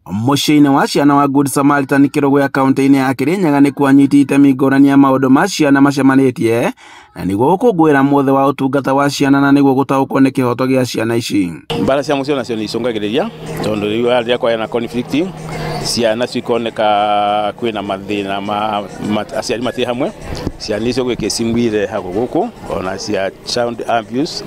Mũciĩ-inĩ wa ciana wa Good Samaritan Kĩrũgũya kaunti-inĩ ya Kĩrĩnyaga nĩkuo anyiti itemi ngũrani ya maũndũ ma ciana macemanĩtie na nĩguo gũkũngũĩra mũthĩ wa ũtungata wa ciana na nĩguo gũtaũkwo nĩ kĩhoto gĩa ciana ici. Mbara cia mũciĩ onacio nĩ icũngagĩrĩria tondũ rĩu rĩrĩa kwagĩa na conflict ciana cikoneka kwĩna mathĩna ma aciari matirĩ hamwe, ciana icio gwĩ kesi irehagwo gũkũ, ona cia child abuse,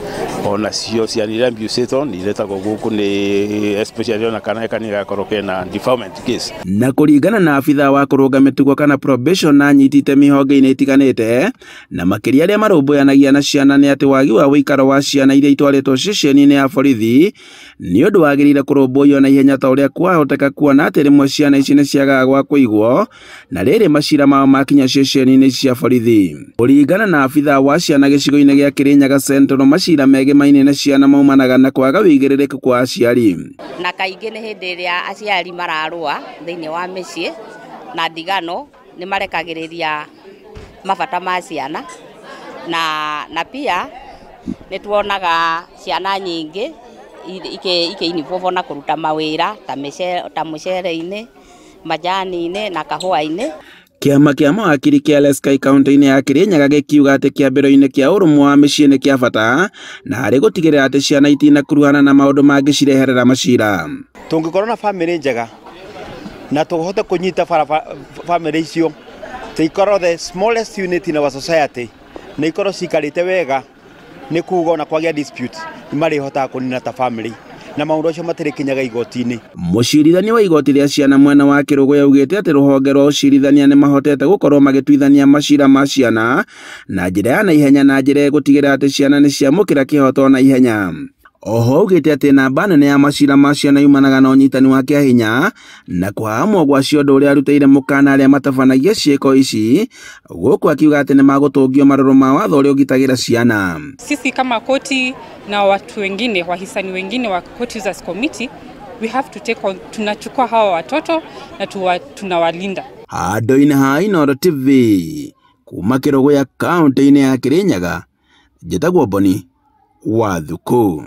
ona cio ciana iria abusĩtwo nĩ iretagwo gũkũ, nĩ especially ona kana kanini gakorwo kena defilement case. Na kũringana na abithaa wa kũrũnga mĩtugo kana probation na anyiti itemi honge-inĩ itiganĩte na makĩria arĩa marũmbũyanagia na ciana nĩ atĩ wagi wa ũikaro wa ciana iria itwarĩtwo ceceni-inĩ ya borithi nĩ ũndũ wagĩrĩire kũrũmbũiyo na ihenya ta ũrĩa kwahoteka, kuona atĩ rĩmwe ciana ici nĩ ciagaga gwa kũigwo na rĩrĩ macira mao makinya ceceni-inĩ cia borithi. Kũringana na abithaa wa ciana gĩcigo-inĩ gĩa Kĩrĩnyaga Central, macira megemaine na ciana maumanaga na kwaga wĩigĩrĩrĩku kwa aciari. Na kaingĩ nĩ hĩndĩ ĩrĩa aciari mararũa thĩinĩ wa mĩciĩ na ndigano nĩ marekagĩrĩria mabata ma ciana, na pia nĩ tuonaga ciana nyingĩ ikĩ na kũruta mawĩra ta mũcere-inĩ, majani-inĩ na kahũa-inĩ. Kĩama kĩa mawakiri kĩa LSK kaunti-inĩ ya Kĩrĩnyaga gĩkiuga atĩ kĩambĩro-inĩ kĩa ũrũmwe wa mĩciĩ nĩ kĩa bata na harĩ gũtigĩrĩra atĩ ciana itinakuruhana na maũndũ mangĩcireherera macira. Tũngĩkorwo na famĩlĩ njega na tũhote kũnyita famĩlĩ icio cikorwo the smallest unit in our society na ikorwo cikarĩte wega, nĩ kuga ona kwagĩa dispute nĩ marĩhotaga kũnina ta famĩlĩ na maũndũ acio matirĩkinyaga igoti-inĩ. Mũcirithania wa igoti rĩa ciana mwena wa Kĩrũgũya augĩte atĩ rũhonge rwa ũcirithania nĩ mahotete gũkorwo magĩtuithania macira ma ciana na njĩra ya naihenya na njĩra ĩgũtigĩrĩra atĩ ciana nĩ ciamũkĩra kĩhoto na ihenya. Oho augĩte atĩ namba nene ya macira ma ciana yumanaga na ũnyitani wa kĩahinya na kũhahamwo gwa ciondo ũrĩa arutĩire mũkana arĩa matabanagia ciĩko ici, gũkũ akiuga atĩ nĩ magũtũngio marũrũ ma watho ũrĩa ũgitagĩra ciana. Sisi kama koti na watu wengine, wahisani wengine wa Court Users Committee, we have to take on, tunachukua hawa watoto na tunawalinda. Handũ-inĩ ha Inooro TV kuma Kĩrũgũya kaunti-inĩ ya Kĩrĩnyaga, njĩtagwo Boni wa Thuku.